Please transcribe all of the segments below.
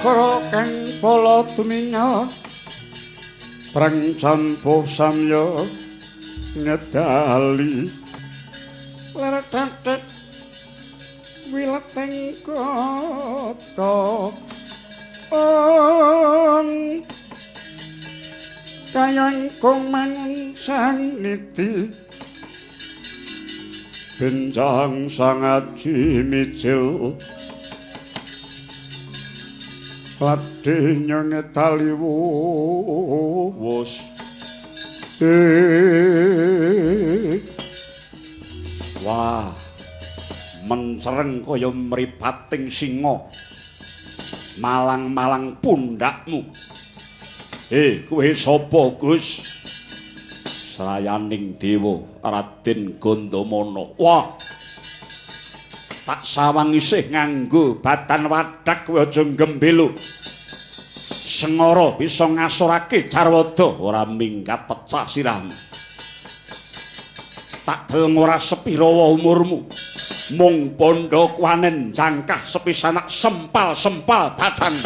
Negara kang pala tuminga prang campuh samya ngedali lertetet wileteng kota ong kayang kong mangun sang niti benjang sang aji mijil ladhe nyengetali wus. Wah, mencereng kaya mripating singa. Malang-malang pundakmu. Kowe sapa, Gus? Srayaning dewa Raden Gandamana. Wah. Tak sawang isih nganggo batan wadak kowe aja gembelo. Sengara bisa ngasorake carwada ora minggat pecah sirahmu. Tak deleng ora sepirawa umurmu. Mung bondo kuwanen jangkah sepisanak sempal-sempal badan.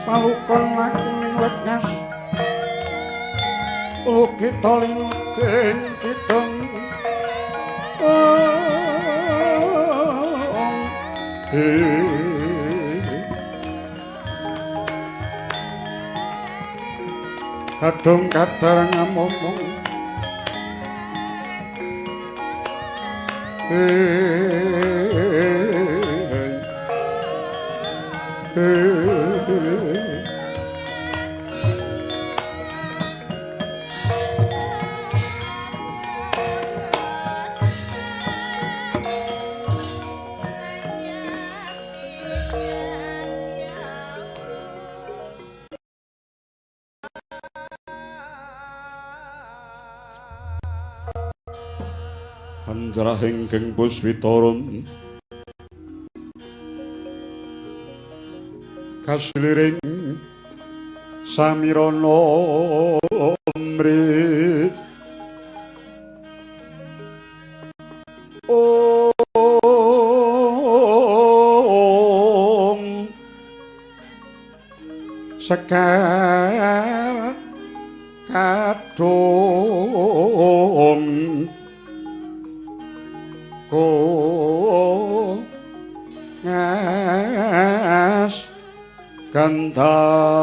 Palukon laku ning lekas lukita linuting kidung kadung kadar ngamomong Anjrahing geng puswitarum kasiliring samirana mri ong sekar kadung ko ngas gandanyo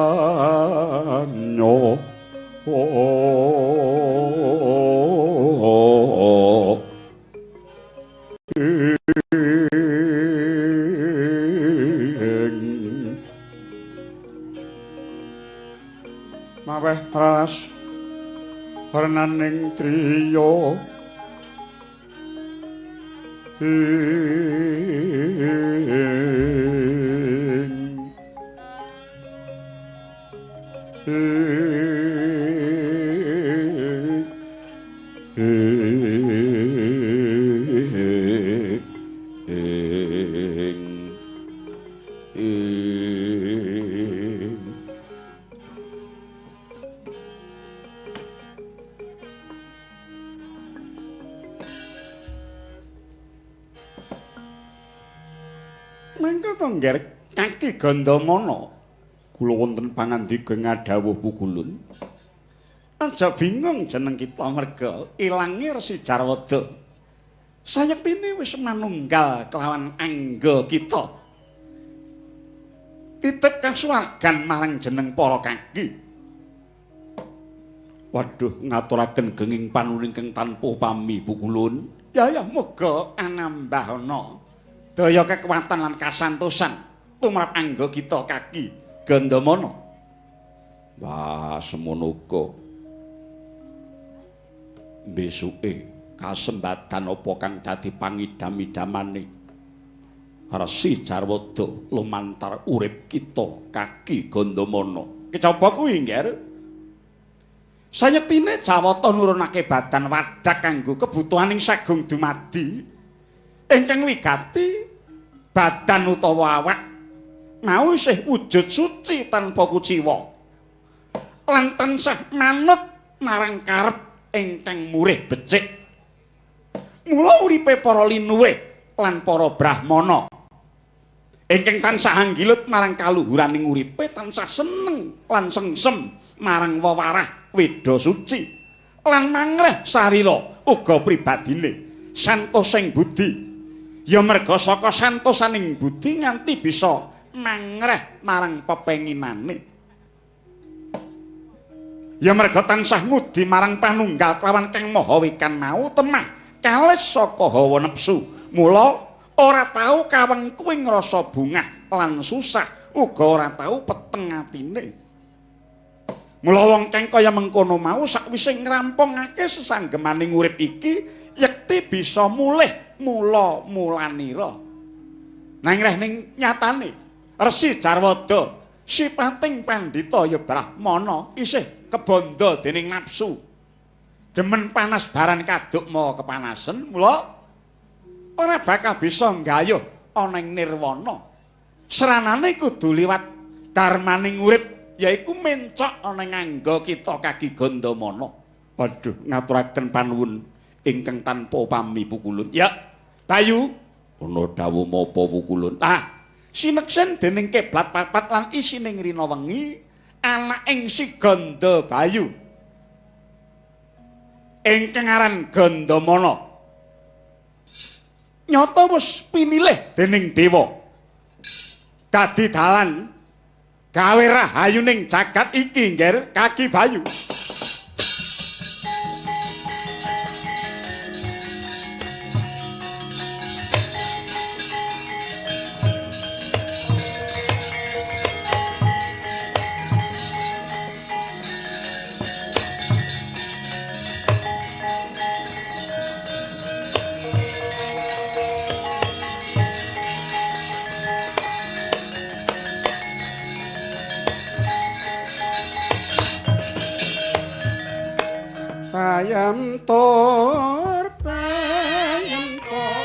maweh ras wernaning triya Mangka to, Ngger Kaki Gandamana, kula wonten pangandika ngadhawuh pukulun. Aja bingung jeneng kita merga ilange Resi Jarwada. Sayektine wis manunggal kelawan angga kita. Titip kasuwargan marang jeneng para kaki. Waduh, ngaturaken genging panuning kang tanpa upami pukulun. Ya ya, muga anambahana daya kekuatan lan kasantosan tumrap angga kita Kaki Gandamana. Wah, semono uga. Besuke kasembatan apa kang dadi pangidam-idamane Resi Jarwada lumantar urip kita Kaki Gandamana. Kecaba kuwi, Ngger. Sayektine Jawata nurunake badan wadak kanggo kebutuhaning sagung dumadi ingkang wigati. Badan utawa awak mau isih wujud suci tanpa kuciwa lan tansah manut marang karep ingkang murih becik. Mula uripe para linuwih lan para brahmana ingkang tansah anggilut marang kaluhuraning uripe tansah seneng lan sengsem marang wewarah weda suci lan mangreh sarira uga pribadine santosing budi. Ya merga saka santosaning budi nganti bisa mangreh marang pepenginane. Ya merga tansah ngudi marang panunggal kelawan Kang Maha Wikan mau temah kalis saka hawa nepsu. Mula ora tau kawengku ing rasa bungah lan susah, uga ora tau peteng atine. Mula wong kang kaya mengkono mau sakwise ngrampungake sesanggemaning urip iki yekti bisa mulih mula mulanira. Nanging reh ning nyatane Resi Jarwada sipating pandhita ya brahmana isih kebandha dening nafsu. Demen panas baran kaduk mawa kepanasen, mula ora bakal bisa nggayuh ana ing nirwana. Sranane kudu liwat darmaning urip Yaiku mencok ana nganggo kita kaki Gandamana. Waduh, ngaturaken panuwun ingkang tanpa upami pukulun. Ya, Bayu, ana dawuh menapa pukulun? Ah, sineksen dening kiblat papat lan isining rina wengi anaking si Ganda Bayu ingkang aran Gandamana nyata wis pinilih dening dewa dadi dalan gawe rahayuning jagat iki, Ngger Kaki Bayu. Bayam tur bayam tur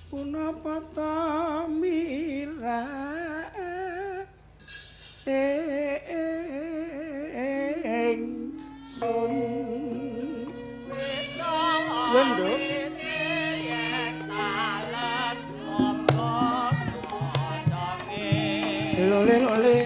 Punapa ta mira ing sun yen nduk Lole lole.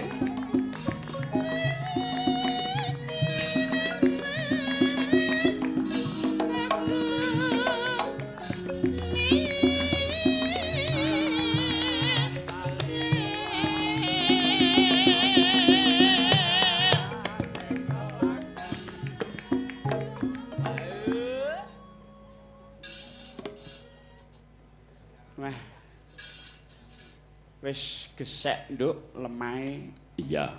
Wis gesek nduk lemahe. Iya.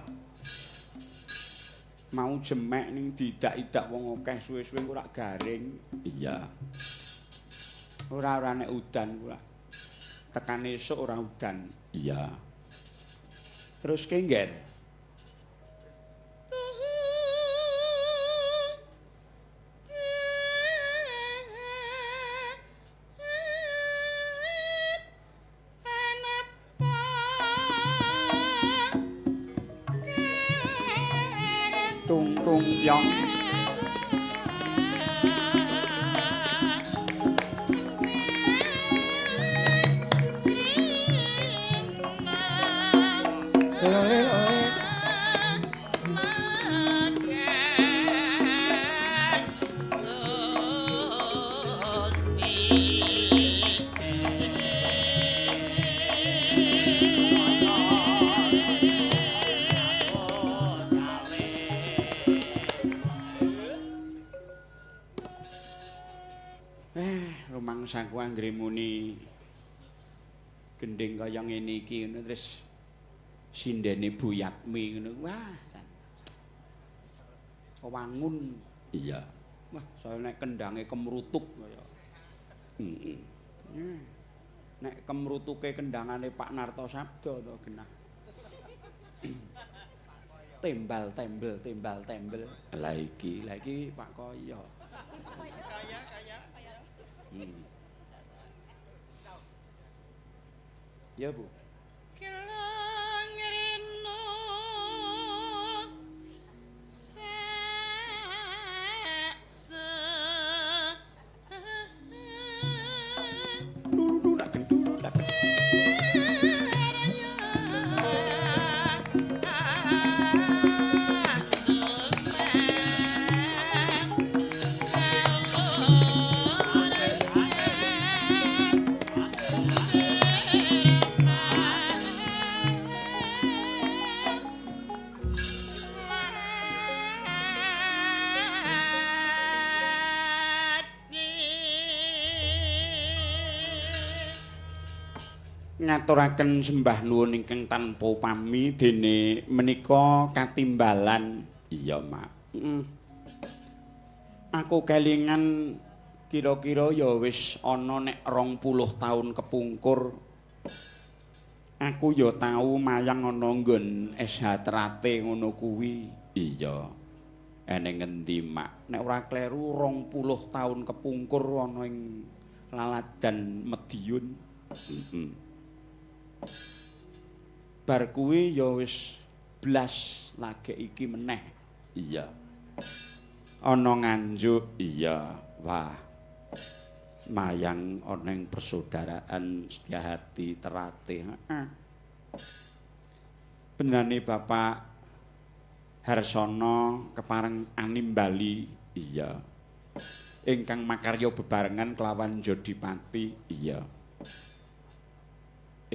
Mau jemek ning diidak-idak wong akeh suwe-suwe engko rak garing. Iya. Ora nek udan ku lak. Tekan esuk ora udan. Iya. Terus ke ngger. Tung pyong. Lole lole. Rumangsaku anggere muni gendhing kaya ngene iki ngono terus sindene Bu Yatmi ngono. Wah, wangun. Iya. Wah, saya nek kendange kemrutuk kaya. Heeh. Nek kemrutuke kendangane Pak Narto Sabdo to genah. Tembal tembel, tembal tembel. Lah iki, lah iki Pak Kaya. Kaya. Ya, Bu. Ngaturaken sembah nuwun ingkang tanpa upami dene menika katimbalan. Iya, Mak. Aku kelingan kira-kira ya wis ana nek 20 taun kepungkur. Aku ya tau mayang ana nggon SH Terate ngono kuwi. Iya. Eneng ngendi, Mak? Nek ora kleru 20 taun kepungkur ana ing Laladan Mediun. Heeh. Bar kuwi ya wis blas lagek iki meneh. Iya. Ana Nganjuk. Iya. Wah. Mayang ana ing persaudaraan Setia Hati Terate. Heeh. Benane Bapak Harsono kepareng animbali. Iya. Ingkang makarya bebarengan kelawan Jodipati. Iya.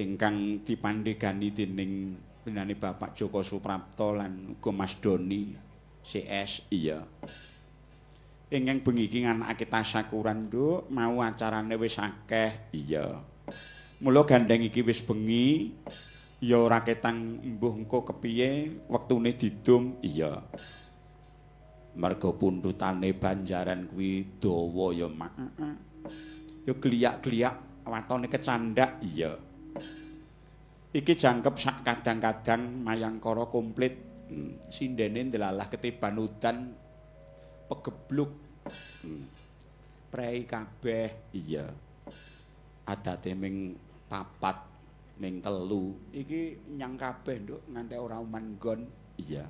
Ingkang dipandhegani dening benane Bapak Joko Suprapto lan uga Mas Doni CS. Iya. Ingkang bengi iki nganakake tasyakuran, Nduk, mau acarane wis akeh. Iya. Mula gandeng iki wis bengi ya ora ketang mbuh engko kepiye wektune didum. Iya. Merga pundhutane Banjaran kuwi dawa ya, Mak. Heeh. Ya gliyak-gliyak watone kecandak. Iya. Iki jangkep sak kadang-kadang mayangkara komplit. Sindene ndelalah ketiban udan pegebluk. Prei kabeh. Iya. Adate ming 4 ming 3. Iki nyang kabeh, Nduk, ngantek ora uman nggon. Iya.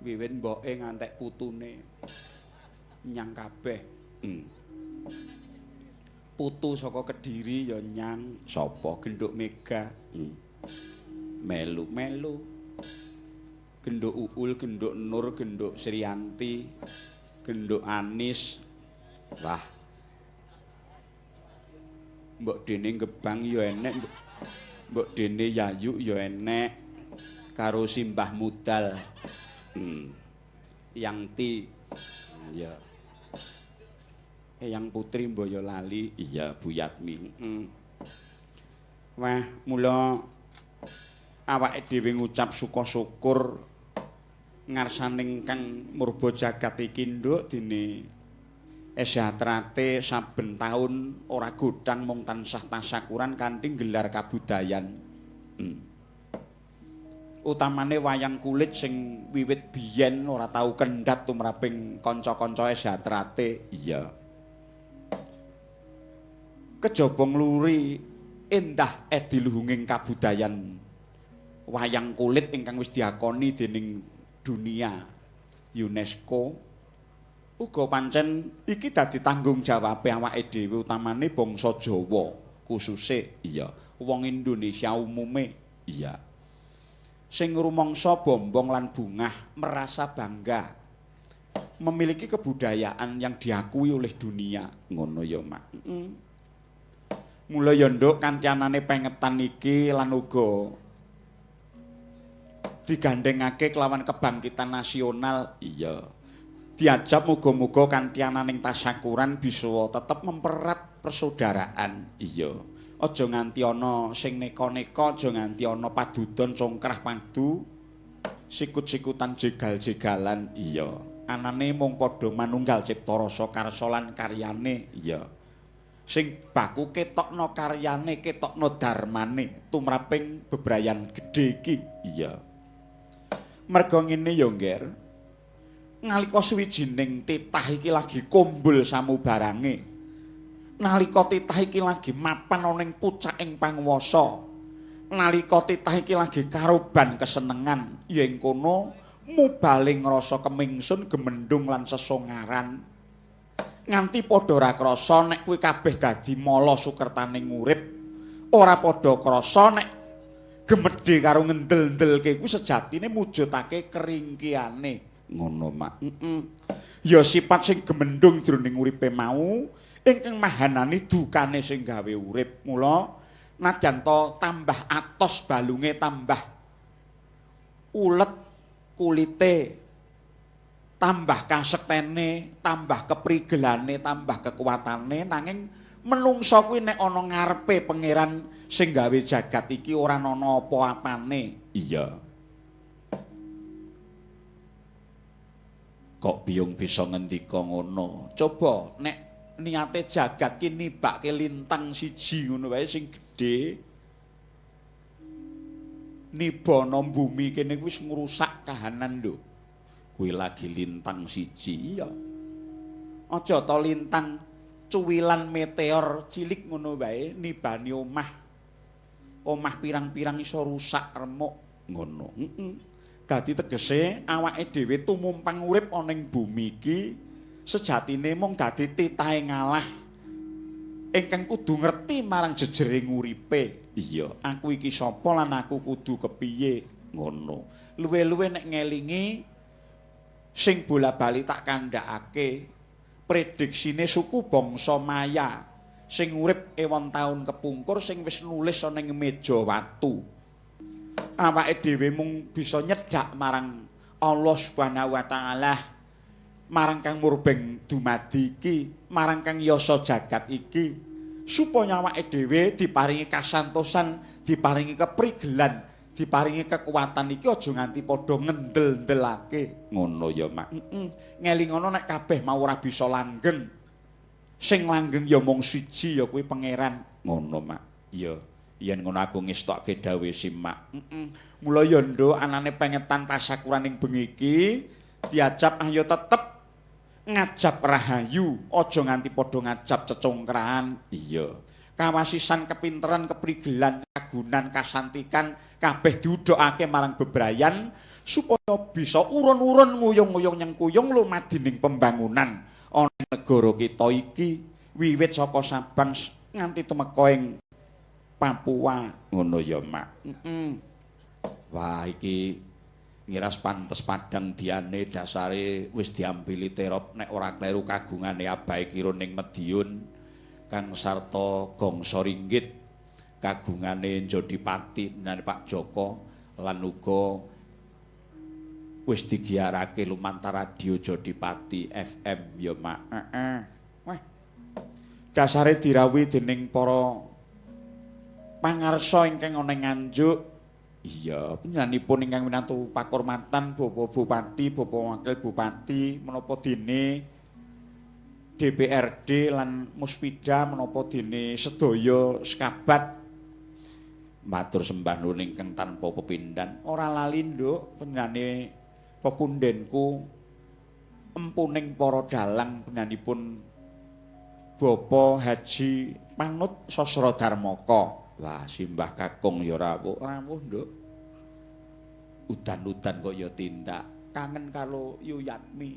Wiwit mboke ngantek putune nyang kabeh. Putu saka Kediri ya nyang. Sapa? Genduk Mega. Melu-melu. Genduk Uul, genduk Nur, genduk Srianti, genduk Anis. Wah. Mbok dene Gebang ya enek, mbok dene Yayu ya enek karo Simbah Mudal. Yangti. Ya. Eyang Putri Boyolali. Iya, Bu Yatmi. Wah, mula awake dhewe ngucap suka syukur ngarsaning Kang Murba jagat iki, Nduk, dene esyatrate saben taun ora godhang mung tansah tasakuran kanthi gelar kabudayan. Utamane wayang kulit sing wiwit biyen ora tau kendhat tumraping kanca-kanca esyatrate. Iya. Kejaba ngluri endah ediluhunging kabudayan wayang kulit ingkang wis diakoni dening dunia UNESCO. Uga pancen iki dadi tanggung jawabe awake dhewe, utamane bangsa Jawa khususe, iya, wong Indonesia umume, iya, sing rumangsa bombong lan bungah merasa bangga memiliki kebudayaan yang diakui oleh dunia. Ngono ya, Mak. Mula ya, Nduk, kanthi anane pengetan iki lan uga digandhengake kelawan kebangkitan nasional, iya, diajab muga-muga kanthi ananing tasakuran bisa tetep mempererat persaudaraan. Iya, aja nganti ana sing neka-neka, aja nganti ana padudon congkrah padu, sikut-sikutan jegal-jegalan. Iya, anane mung padha manunggal cipta rasa karsa lan karyane. Iya, sing baku ketokno karyane, ketokno dharmane tumraping bebrayan gedhe iki. Iya, merga ngene ya, Ngger, nalika suwijining titah iki lagi kumbul samubarange, nalika titah iki lagi mapan ana ing pucaking panguwasa, nalika titah iki lagi karoban kesenengan, ya ing kono mubale ngrasa kemingsun, gemendung lan sesongaran, nganti padha ora krasa nek kuwi kabeh dadi mala sukertaning urip. Ora padha krasa nek gemedhe karo ngendel-endelke kuwi sejatine mujudake keringkiane. Ngono, Mak. Ya sifat sing gemendung jroning uripe mau ingkang mahanani dukane sing gawe urip. Mula nadyan to tambah atos balunge, tambah ulet kulite, tambah kasektene, tambah keprigelane, tambah kekuatane, nanging menungsa kuwi nek ana ngarepe pangeran sing gawe jagat iki ora ana apa-apane. Iya. Kok biyung bisa ngendika ngono? Coba nek niate jagat ki nibake lintang siji ngono wae sing gedhe, nibana bumi kene wis ngrusak kahanan lho. Kuwi lagi lintang siji. Iya. Aja to lintang cuwilan meteor cilik ngono wae nibani omah. Omah pirang-pirang iso rusak remuk ngono. Dadi tegese awake dhewe tumumpang urip ana ing bumi iki sejatine mung dadi titahe ngalah ingkang kudu ngerti marang jejering uripe. Iya, aku iki sapa lan aku kudu kepiye ngono. Luwe-luwe nek ngelingi sing bola-bali tak kandhakake prediksine suku bangsa Maya sing urip ewon taun kepungkur sing wis nulis ana ing meja watu. Awake dhewe mung bisa nyedhak marang Allah Subhanahu wa taala, marang Kang Murbeng dumadi iki, marang Kang Yasa jagat iki, supaya awake dhewe diparingi kasantosan, diparingi keprigelan, diparingi kekuatan iki aja nganti padha ngendel-ndelake. Ngono ya, Mak. Ngelingono nek kabeh mau ora bisa langgeng. Sing langgeng ya mung siji, ya kuwi pangeran. Ngono, Mak. Iya. Yen ngono aku ngestokke dawuhe si Mak. Mula ya, Nduk, anane pengetan tasakuran ing bengi iki diajab ayo tetep ngajab rahayu, aja nganti padha ngajab cecongkrahan. Iya. Kawasisan, kepinteran, keprigelan, kagunan, kasantikan kabeh diudhokake marang bebrayan supaya bisa urun-urun nguyung-nguyung nyengkuyung lumadining pembangunan ana ing negara kita iki wiwit saka Sabang nganti tumeka ing Papua. Ngono ya, Mak. Wah, iki ngiras pantes padang diane dasare wis diambili terop nek ora kleru kagungane Abahe Kirun ning Mediun kang sarta gongso ringgit kagungane Jodipati menane Pak Joko lan uga wis digiarake lumantar radio Jodipati FM ya Mak. Heeh. Wah. Dasare dirawuhi dening para pangarsa ingkang ana ing Nganjuk. Iya, panjenenganipun ingkang winantu pakurmatan Bapak Bupati, Bapak Wakil Bupati, menapa dene DPRD lan Muspida, menapa dene sedaya sekabat matur sembah nuwun ingkang tanpa pepindhan. Ora lali nduk panjenengane pepundhenku empuning para dalang panjenenganipun Bapak Haji Panut Sosro Darmoko. Wah, simbah kakung ya rawuh. Rawuh nduk. Udan-udan kok ya tindak. Kangen karo Yuyatmi.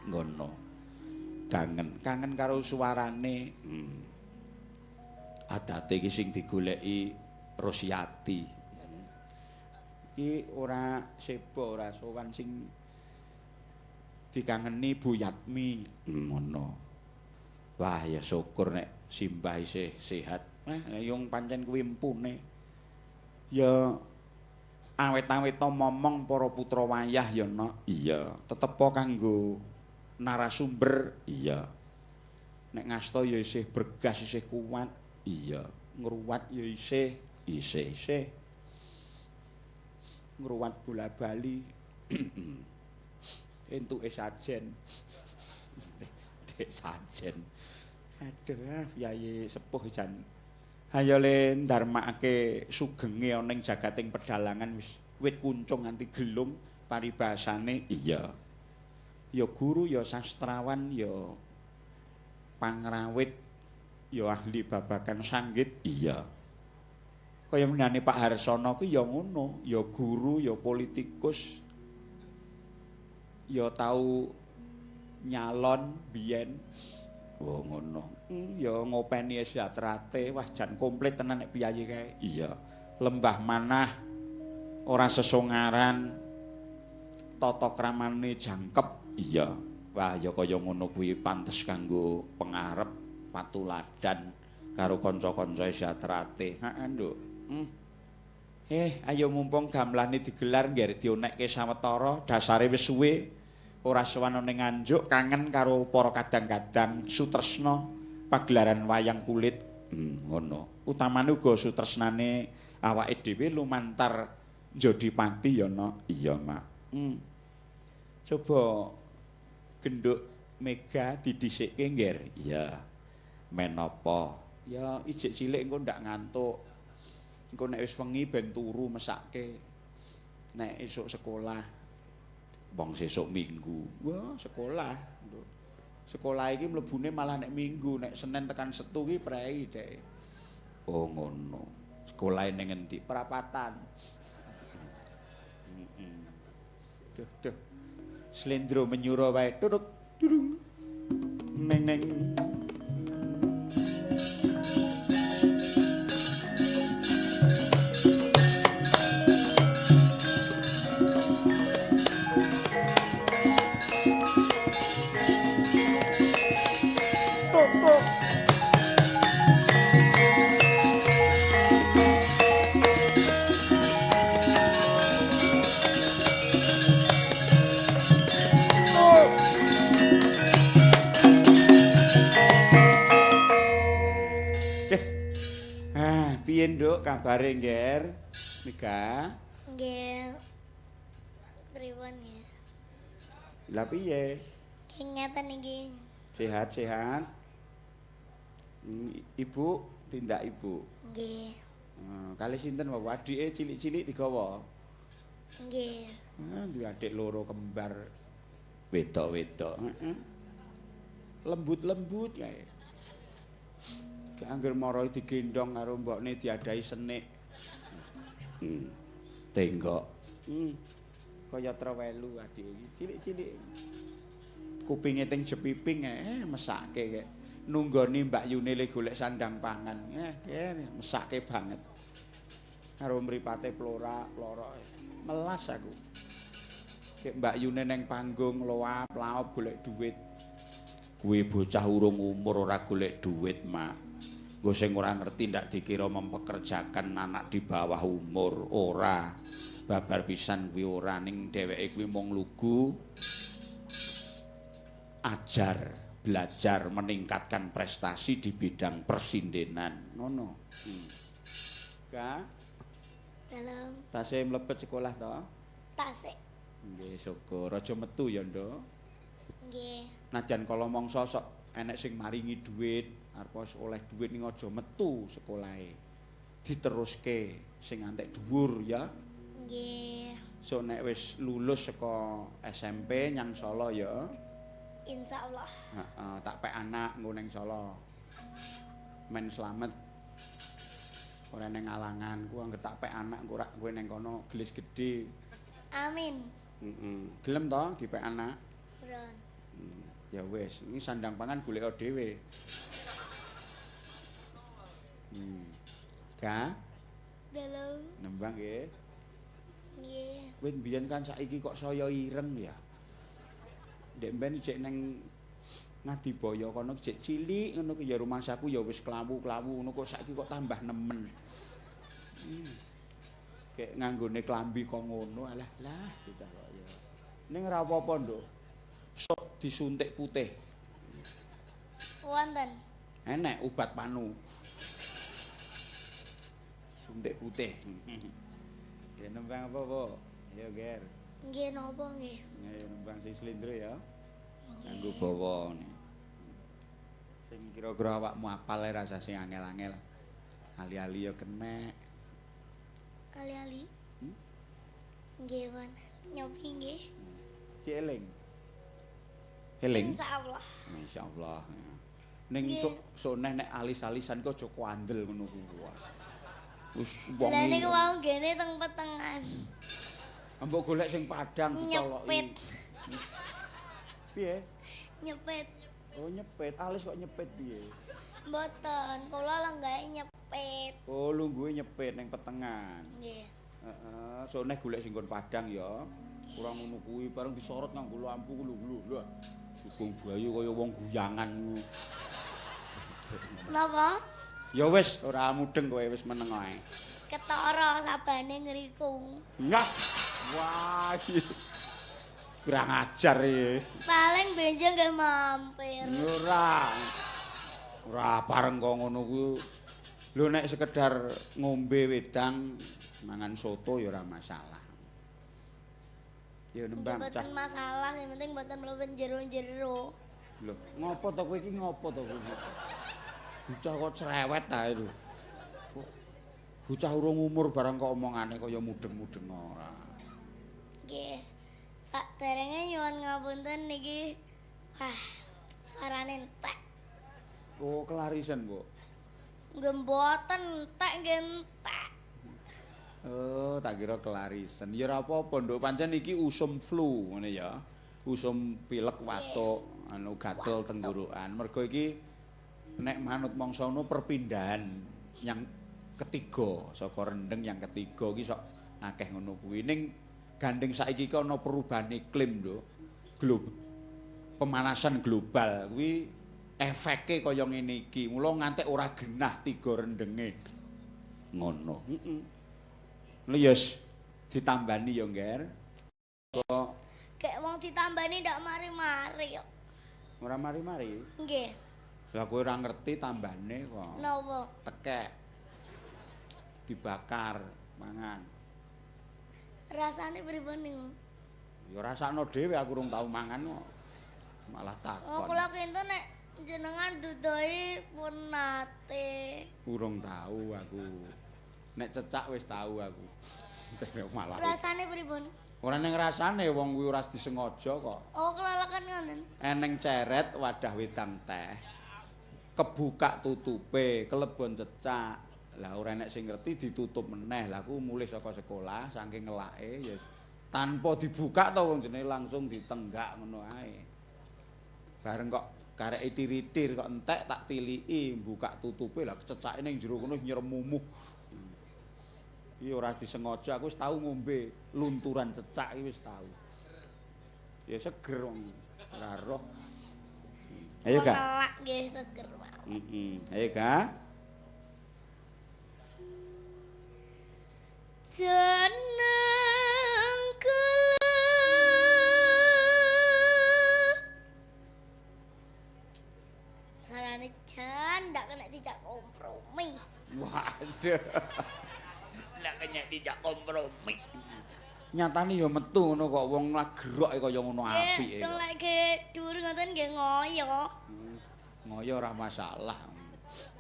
Ngono. Kangen, kangen karo suarane. Adate iki sing digoleki Rosyati. Iki ora seba ora sowan sing dikangeni Bu Yatmi. Ngono. Wah, ya syukur nek simbah isih sehat. Wah, yung pancen kuwi empune. Ya awet-awet momong para putra wayah ya, Nok. Iya, tetepo kanggo narasumber. Iya. Nek ngasta ya isih bergas, isih kuat. Iya, ngruwat ya isih, isih. Isih. Ngruwat bola-bali. Entuke sajen. Dek sajen. Aduh, piyayi sepuh jan. Ayo le ndarmakake sugenge ana ing jagating pedalangan wis wit kuncung nganti gelung paribasane. Iya. Ya guru, ya sastrawan, ya pangrawit, ya ahli babagan sanggit. Iya. Kaya menane Pak Harsono kuwi ya ngono, ya guru, ya politikus, ya tau nyalon biyen. Oh ngono. Ya ngopeni sejaterate, wah jan komplit tenan nek piyayi kae. Iya. Lembah manah ora sesongaran, tata kramane jangkep. Iya. Wah ya kaya ngono kuwi pantes kanggo pengarep patuladan karo kanca-kanca sejaterate. Heeh, Nduk. Ayo mumpung gamelane digelar ngger dionekke sawetara, dasare wis suwe ora sowan ning Nganjuk, kangen karo para kadang-kadang sutresna pagelaran wayang kulit. Ngono. Utamane uga sutresnane awake dhewe lumantar Jodipati ya, Nok. Iya, Mak. Coba genduk mega didhisikke, Ngger. Iya. Men apa? Ya ijik cilik engko ndak ngantuk. Engko nek wis wengi ben turu mesake. Nek esuk sekolah. Wong sesuk Minggu. Wah, sekolah. Sekolah iki mlebune malah nek Minggu, nek Senin tekan Setu ki prei dhek. Oh ngono. Sekolahe ning endi? Prapatan. Duh, duh. Slendro menyura wae. Tuduk, tudung. Neng neng. Piye nduk kabare, Ngger? Mega? Nggih. Pripun nggih? Lah piye? Ngeten iki. Sehat-sehat. Ibu tindak ibu. Nggih. Kalih sinten wae adike cilik-cilik digawa? Nggih. Duwe adik loro kembar wedok-wedok. Heeh. Lembut-lembut kae. Gak angger mara digendhong karo mbokne diadahi senik. Tenggok. Kaya trewelu adike iki cilik-cilik. Kupinge teng jepiping mesake kek. Nunggoni Mbak Yune le golek sandang pangan. Mesake banget. Karo mripate plorak-plorok. Melas aku. Kek Mbak Yune neng panggung loap-laop golek duit. Kuwi bocah urung umur ora golek duit, Mak. Nggo sing ora ngerti ndak dikira mempekerjakan anak di bawah umur, ora. Babar pisan kuwi ora, ning dheweke kuwi mung lugu ajar, belajar meningkatkan prestasi di bidang persindenan. Ngono. Ka? Dalem. Tasih mlebet sekolah to? Tasih. Nggih, syukur. Aja metu ya, Nduk. Nggih. Najan kala mangsa sok enek sing maringi dhuwit, arep oleh dhuwit ning aja metu sekolahe. Diteruske sing antek dhuwur ya. Nggih. Sok nek wis lulus saka SMP nyang Solo ya. Insyaallah. Heeh, tak pek anak nggo ning Solo. Men slamet. Ora neng alangan, ku anggere tak pek anak engko rak kowe ning kono gelis gedhe. Amin. Heeh. Gelem to dipek anak? Purun. Ya wis, iki sandang pangan golek dhewe. Ga? Dalem. Nembang nggih. Nggih. Kowe mbiyen kan saiki kok saya ireng ya. Ndek mben jek neng Ngadibaya kono jek cilik ngono ki ya rumangsaku ya wis klawu-klawu ngono kok saiki kok tambah nemen. Kayak nganggone klambi kok ngono alah lah bocah kok ya. Ning ora apa-apa, Nduk. Sok disuntik putih. Wonten. Enek obat panu. Suntik putih. Ya nembang apa, Bu? Ayo, Ger. Nggih napa nggih? Ayo nembang sing slendro ya. Nganggo bawa ngene. Sing kira-kira awakmu apal ae rasa sing angel-angel. Ali-ali ya kenek. Ali-ali. Nggih, Pon. Nyobi nggih. Si eling. Eling. Insyaallah. Insyaallah. Ning sok sok neh nek alis-alisan ki aja kuandel ngono kuwi. Wis wong. Lah niku wau nggene teng petengan. Mbok golek sing padang dicoloki. Nyepit. Piye? Nyepit. Oh, nyepit. Alis kok nyepit piye? Mboten, kula lenggahe nyepit. Oh, lungguhe nyepit ning petengan. Nggih. Heeh, sok neh golek sing nggon padang ya. Ora ngono kuwi bareng disorot nganggo lampu ku lho lho. Sugeng bayu kaya wong guyangan. Napa? Ya wis, ora mudeng kowe wis meneng ae. Ketara sabane ngriku. Nyah. Wah, iki kurang ajar iki. Paling benjang nggih mampir. Ora. Ora bareng kok ngono kuwi. Lho nek sekedar ngombe wedang mangan soto ya ora masalah. Ya nembang cah. Mboten masalah, sing penting mboten mlebet jero-jero. Lho, ngopo to kowe iki ngopo to kowe iki? Bocah kok cerewet ta lho. Kok bocah urung umur barang kok omongane kaya mudeng-mudeng ora. Nggih. Saderenge nyuwun ngapunten niki. Wah, suarane entek. Oh, kelarisan, Bu. Nggih mboten entek nggih entek. Oh, tak kira kelarisan. Ya ora apa-apa, Nduk. Pancen iki usum flu ngene ya. Usum pilek watuk, anu gatel tenggorokan. Mergo iki nek manut mangsa ngono perpindahan yang ketiga saka rendeng yang ketiga iki sok akeh ngono kuwi. Ning gandeng saiki iki ana perubahan iklim, Nduk. Pemanasan global kuwi efeke kaya ngene iki. Mula ngantek ora genah tiga rendenge. Ngono. Heeh. Lha ya ditambani ya, Ngger. Kok Kayak wong ditambani ndak mari-mari kok. Ora mari-mari? Nggih. Lah kowe ora ngerti tambane kok. Napa? Tekek. Dibakar mangan. Rasane pripun niku? Ya rasakno dhewe aku urung tau mangan kok. Malah takon. Oh, kula kinten nek jenengan dudohi pun nate. Urung tau aku. Nek cecak wis tau aku. Malah. Rasane pripun? Ora ning rasane wong kuwi ora disengaja kok. Oh, kelelekan ngoten. Eneng ceret wadah wedang teh. Kebuka tutupe, kelebon cecak. Lah ora enek sing ngerti ditutup meneh. Lah aku mulih saka sekolah saking ngelake ya tanpa dibuka to wong jenenge langsung ditenggak ngono ae. Bareng kok kareke tiritir kok entek tak tiliki buka tutupe lah cecake ning jero kono nyeremumuh. Iki ora disengaja, aku wis tau ngombe lunturan cecak iki wis tau. Ya seger wong ora roh. Ayo, Kak. Ngelak nggih seger mawon. Heeh. Ayo, Kak. Jeneng kula sarane jan ndak kena dijak kompromi. Waduh. Ndak kena dijak kompromi. Nyatane ya metu ngono kok wong lagrok kaya ngono apike. Dong lek dhuwur ngoten nggih ngoyo. Ngoyo ora masalah.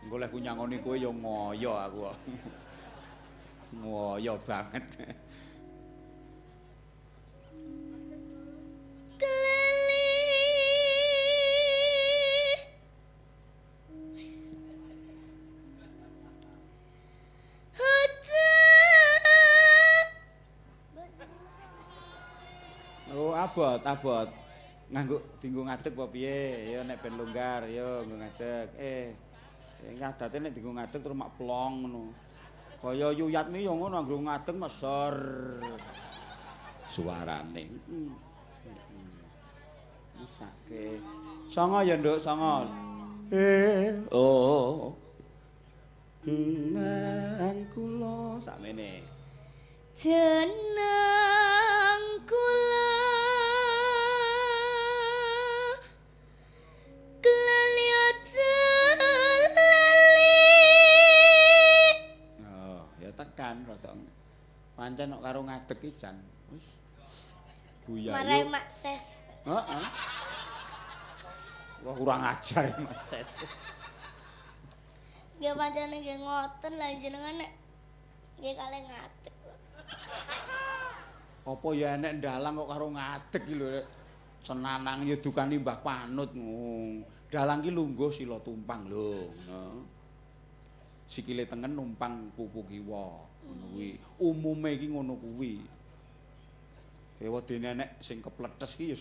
Engko lek ku nyangoni kowe ya ngoyo aku kok. Ngoyo banget. Kelili. Oh, abot, abot. Nganggo dinggo ngadeg apa piye? Ya nek ben longgar, ya nggo ngadeg. Ngadate nek dinggo ngadeg terus mak plong ngono. Kaya Yuyatmi ya ngono anggere ngadeg mesor suarane. Mesake. Songo ya, Nduk, songo. Oh. Nang kula sakmene. Jeneng kula klali aja lali. Oh, ya tekan rada. Pancen kok karo ngadeg iki jan wis buya. Marai makses. Heeh. Wah, kurang ajar makses. Nggih pancen nggih ngoten lah jenengan nek nggih kalih ngadeg. Apa ya enek ndalang kok karo ngadeg iki lho rek. Senanang ya dukani Mbah Panut. Dalang ki lungguh sila tumpang lho, ngono. Sikile tengen numpang pupu kiwa, ngono kuwi. Umume iki ngono kuwi. Ewadene enek sing kepletes ki ya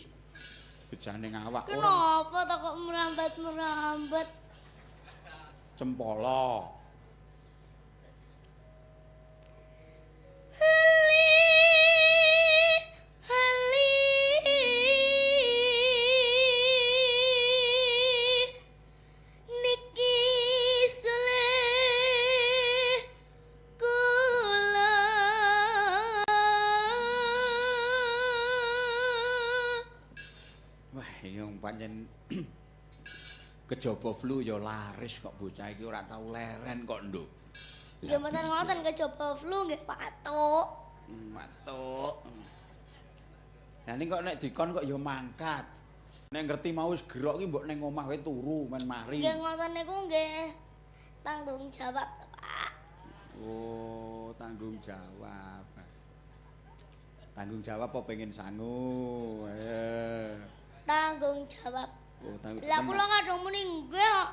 bejane ngawak ora. Kenapa to kok merambat-merambat? Cempala. Pancen kejaba flu ya laris kok bocah iki ora tau leren kok, Nduk. Nggih mboten ngoten kejaba flu nggih patuk. Patuk. Lah ning kok nek dikon kok ya mangkat. Nek ngerti mau wis gerok ki mbok ning omah wae turu men mari. Nggih ngoten niku nggih tanggung jawab, Pak. Oh, tanggung jawab. Tanggung jawab apa pengen sangu? Tanggung jawab. Oh, tanggung. Lah kula kadung muni nggih kok.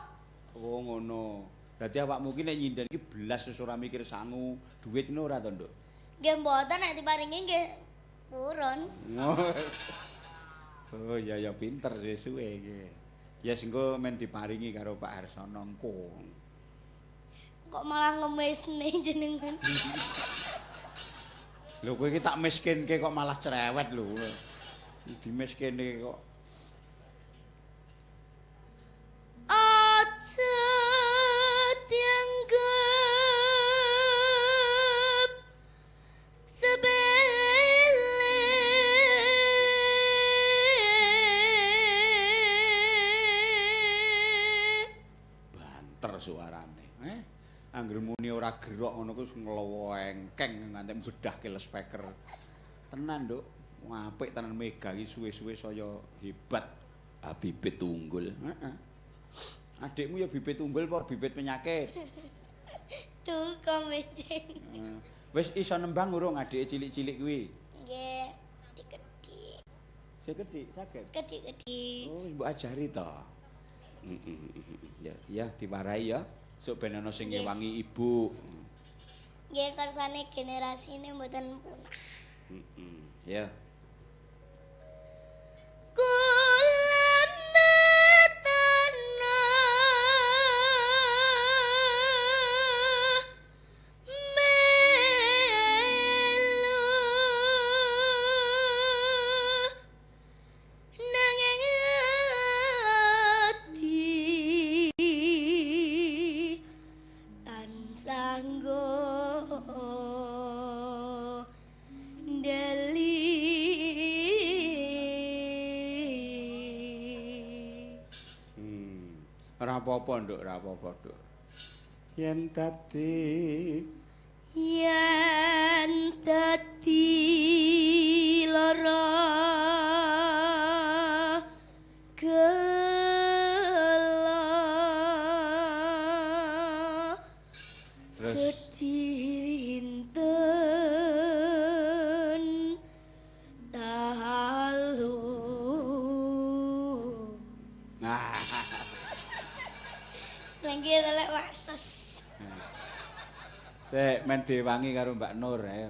Oh, ngono. Dadi awakmu ki nek nyinden iki blas wis ora mikir sangu, duit ngono ora to, Nduk? Nggih mboten nek diparingi nggih purun. Oh, iya ya pinter suwe iki. Ya sing engko men diparingi karo Pak Harsono engko. Kok malah ngemesne jenengan. Lho kowe iki tak miskinke kok malah cerewet lho. Dimiskine kok. Aja dianggep sepele. Banter suarane. Angger muni ora gerok ngono kuwi wis nglewengkeng nganti mbedahke speaker. Tenan, Nduk. Apik tenan Mega iki suwe-suwe saya hebat. Ah, bibit unggul. Heeh. Adikmu ya bibit unggul apa bibit penyakit? Duka mecing. Wis iso nembang urung adike cilik-cilik kuwi? Nggih, dikedik. Sing kedhik saged? Kedhik-kedhik. Oh, mbok ajari to. Ya, ya diwarai ya. Sok ben ana sing ngewangi ibu. Nggih, kersane generasine mboten punah. Heeh. Ya. Kula tanah Ora apa-apa, Nduk, ora apa-apa, Nduk. Yen dadi Yen dadi lara gela, Terus? Sedih rinten dalu. Nah, Lengki telek wases. Sik men diwangi karo Mbak Nur ayo.